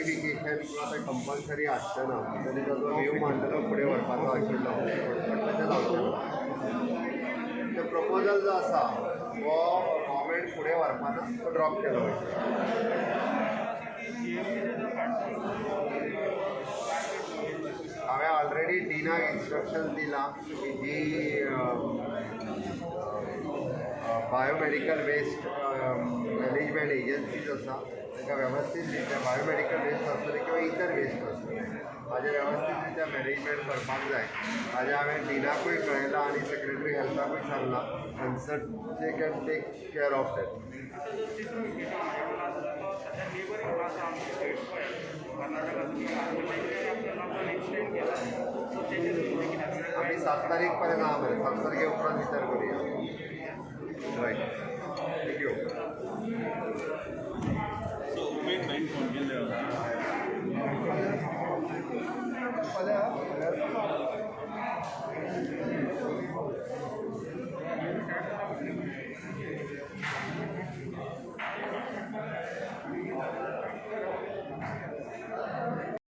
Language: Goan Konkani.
सर्टिफिकेशन किंवा तें कंपल्सरी आसचें ना तरी ताजो वेव मांडटलो फुडें व्हरपाचो आशिल्लो, पण तशें जावचें ना. ते प्रपोजल जो आसा हो गव्हर्मेंट फुडें व्हरपाना, तो ड्रॉप केलो वयता. जीएमसीचे जर हांवें ऑलरेडी डिनाक इन्स्ट्रक्शन दिलां की जी बायोमेडिकल वेस्ट मॅनेजमेंट एजन्सीज आसा, तांकां वेवस्थीत रित्या बायोमेडिकल वेस्ट आसतले किंवा इतर वेस्ट आसतले, हाजें वेवस्थीत रित्या मॅनेजमेंट करपाक जाय. हाजें हांवें डिनाकूय कळयलां आनी सेक्रेटरी हेल्थाकूय सांगलां, concerned they can take care of that. आता जो तिसरो विशय म्हाज्या कडलो आसा, तो सध्या नेबरींग आसा आमचे स्टेट्स पळय, कर्नाटकाचो किंवा तेंच्यांनी आपलें लॉकडावन एक्सटेंड केला, सो तेजेर तुमचें कितें? आमी 7 तारीख पर्यंत आहा मरे, 7 तारखे उपरांत विचार करुया. Right, thank you. So Umed भाईन फोन केल्ले.